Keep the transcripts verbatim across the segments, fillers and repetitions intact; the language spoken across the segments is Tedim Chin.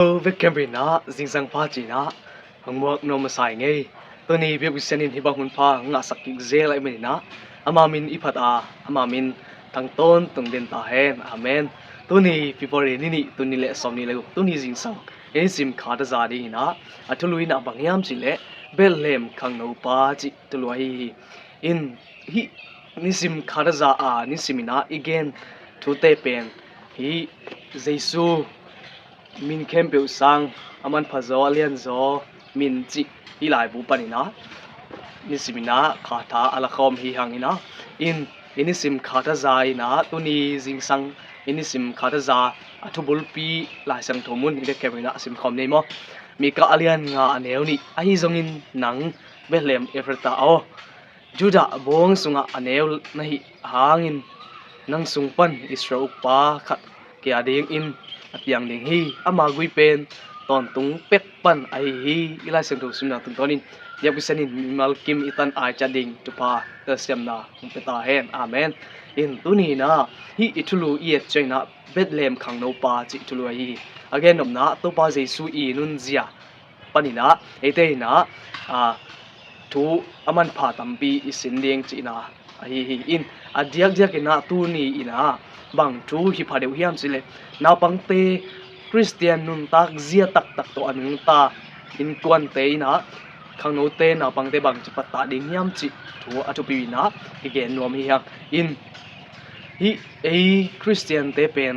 Vek khempeuh in ah zingsang pha ci-in ah hong muak nuam masa ing ei. Tuni biakpiaksa in hih bang hun pha ngahsak kik zel ahih manin ah ama min i phat a, ama min thang tawntung den ta hen. Amen. Tuni February ni nih, tuni le sawm ni le guk, tuni zingsang i nisim khat a za dingin ah a thulu in ah bang hiam cih leh Bethlehem khangnopa cih thulu ahi hi. In hih nisim khat a za a nisim in ah i gen thute pen hih Jesu min khempeuh sang a manpha zaw, a lian zaw min cih hih laibu panin ah nisim in ah khat a la khawm hi hang in ah, in i nisim khat a za in ah tuni zingsang i nisim khat a za a thubulpi Lai Siangtho mun i vek khempeuh in ah sim khawm ni maw. Mikah a lian nga a neu nih, ahi zongin nang Bethlehem Efrata aw, Judah buang sungah a neu na hih hangin nang sung pan Israel ukpa khat kei a dingin a piang ding hi. Ama gui pen tawntung pek pan ahi hi. I Lai Siangtho simna tungtawnin biakpiaksa in mimal kim i tan ai ciat ding thupha telsiamna hong pia ta hen. Amen. In tuni in ah hih i thulu i et ciangin ah Bethlehem khangnopa cih thulu ahi hi. A gennopna Topa Jesu i nunzia panin ah eite in ah, a, thu a manpha tampi i sin ding cihna ahi hi. In a diakdiak in ah tuni in ah bang thu hi pha deuh hiam cih leh naupangte Khristian nuntak zia taktak tawh a nungta innkuante in ah khangnote naupangte bangci pattah ding hiam cih thu a thupi in ah i gen nuam hi hang. In hih ei Khristiante pen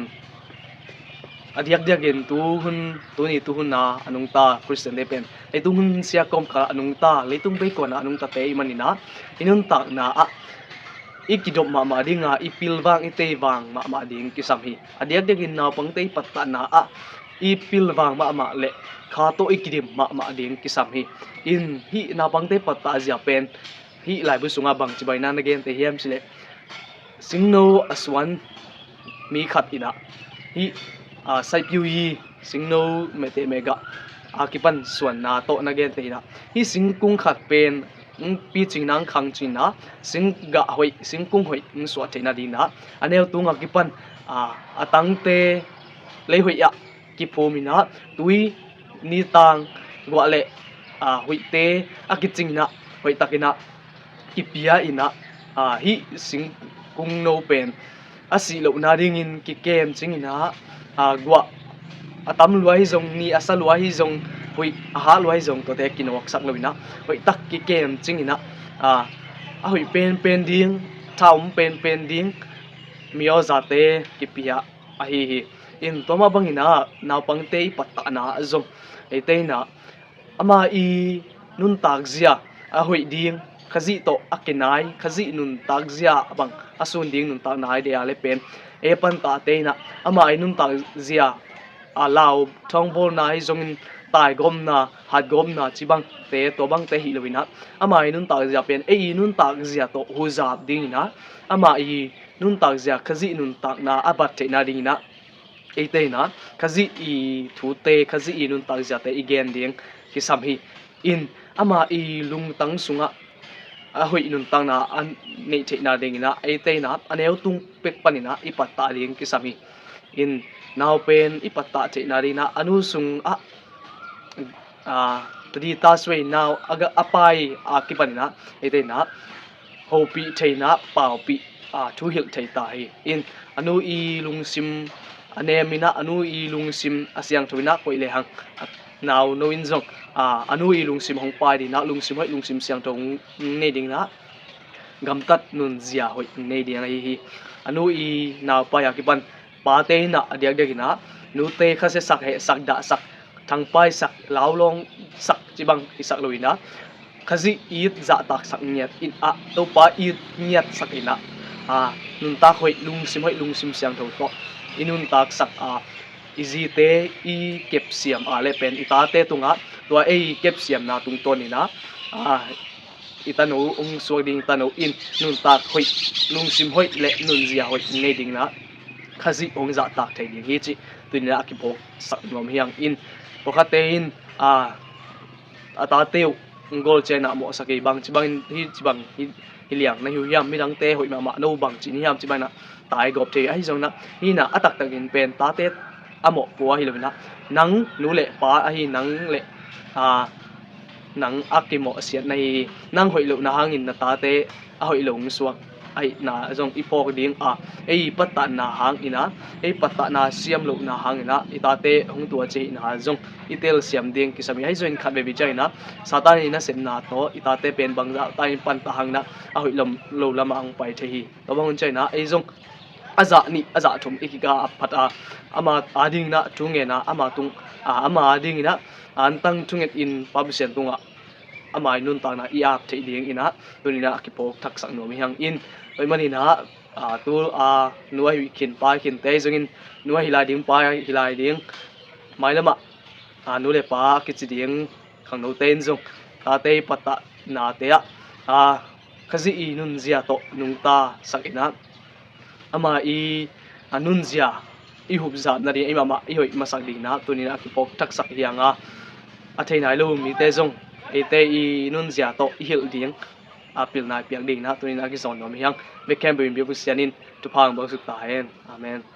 a diakdiakin tuhun, tuni tuhun a a nungta Khristiante pen leitung hun siakawm khat a nungta, leitung beikuan a a nungtate i hih manin ah i nuntakna ah i kidop mahmah ding a, i pilvang i teivang mahmah ding kisam hi. A diakdiakin naupangte i pattahna ah i pilvang mahmah le kha tawh i kidim mahmah ding kisam hi. In hih naupangte pattah zia pen hih laibu sungah bangci bang in ah na gente hiam cih leh singno a suan mi khat in ah hih, a, saipiu i singno mehteh mehgah a kipan suanna tawh na gente in ah hih singkung khat pen, mm, picing in ah, khangcing in ah singgah hoih, singkung hoih hong suah theihna dingin ah a neu tung a kipan, a, a tangte lei hoih ah kiphum in ah tui, nitang, guah le, a, huihte a kicing in ah hoihtak in ah kipia in ah, a, hih singkung no pen a sih lohna dingin kikemcing in ah, a, guah a tam lua hi zong, ni a sa lua hi zong, huih a hah lua hi zong, tuate kinawksak lo in ah hoihtak kikemcing in ah, a, a hoih penpen ding, tha om penpen ding mi aw zate kipia ahi hi. In tua mah bangin ah naupangte i pattahna ah zong eite in ah ama i nuntak zia a hoih ding, Khazih tawh a kinai, Khazih nuntak zia bang a sun ding nuntakna i deih a le pen, ei a pantahte in ah ama i nuntak zia, a, lau thawngbawlna hi zongin, taigawmna, hatgawmna ci bangte, tua bangte hi lo in ah ama i nuntak zia pen ei i nuntak zia tawh huzap dingin ah ama i nuntak zia Khazih nuntakna a bat theihna dingin ah eite in ah Khazih i thute, Khazih i nuntak ziate i gen ding kisam hi. In ama i lungtang sungah a hoih nuntakna a neih theihna dingin ah eite in ah a neu tung pek panin ah i pattah ding kisam hi. In nau pen i pattah theihna dingin ah a nu sungah, a, tadi ta suai nau a ga, a pai a kipan in ah eite in ah hopih theihna, paupih, a, thuhilh thei ta hi. In a nu i lungsim a nem in ah, a nu i lungsim a siangtho in ah koih lehang, a, nau no in zong, a, a nu i lungsim hong pai dingin ah lungsim hoih, lungsim siangtho hong nei dingin ah gamtat nunzia hoih hong nei ding ahi hi. A nu i nau pai a kipan pate in ah a diakdiak in ah nute khasia sak, heh sak, dah sak, thangpai sak, laulawng sak ci bang i sak lo in ah Khazih it zahtaksak ngiat in ah, Topa it ngiatsak in ah, a, nuntak hoih, lungsim hoih, lungsim siangtho tawh i nuntaksak a, i zite i kepsiam a le pen i tate tungah tua ei kepsiamna tungtawn in ah, a, i tano hong suak ding tano in nuntak hoih, lungsim hoih le nunzia hoih hong nei dingin ah Khazih hong zahtak thei ding hi cih tuni in ah a kiphawksak nuam hi hang. In pawlkhatte in, a, a tate uh hong gawl ciangin ah mawhsak hi, bangci bangin hih ci bang hi, hi liang na hi uh hiam, midangte hoih mahmah no bangci ni hiam ci bangin ah taigawp thei ahi zongin ah, hi in ah a taktakin pen tate a mawhpua ahi lo inah, nang nu le pa ahi nang le, aa, nang a kimawhsiatna hi. Nang hoih lohna hangin na tate a hoih lo hong suak ahihna zong i phawk ding a, ei pattahna hang inah, ei pattahna siam lohna hang inah i tate hong tuaci ahihna zong i telsiam ding kisam hi. Ahi zongin khat veve ciang inah Satan i nasepna tawh i tate pen bangzah ta in pantah hang inah a hoih lo lamah hong pai thei hi. Tua bang hun ciang inah ei zong a zah nih a zah thum i kikah a phat a, ama ading inah thu ngen a, ama tung a, ama ading inah antang thunget in Pa Pasian tungah ama i nuntakna i ap theih ding inah tuni inah a kiphawk thaksak nuam hi hang in. Tua ahih man inah, aa, tu, aa, nu ahi khin pa ahi khin te zongin, nu ahi lai ding pa ahi lai ding, mailamah, aa, nu le pa a kici ding khangnote in zong tate i pattahnate ah, aa, Khazih i nunzia tawh nungta sak inah, ama i, a, nunzia i hupzap nading, ei mahmah i hoih masak ding inah tuni inah a kiphawk thaksak hi hang a, a thei nai lo mite zong eite i nunzia tawh i hilh ding a pilna i piak ding inah tuni inah a kizawn nuam hi hang. Bek khempeuh in biak Pasian in thupha hong buaksuk ta hen. Amen.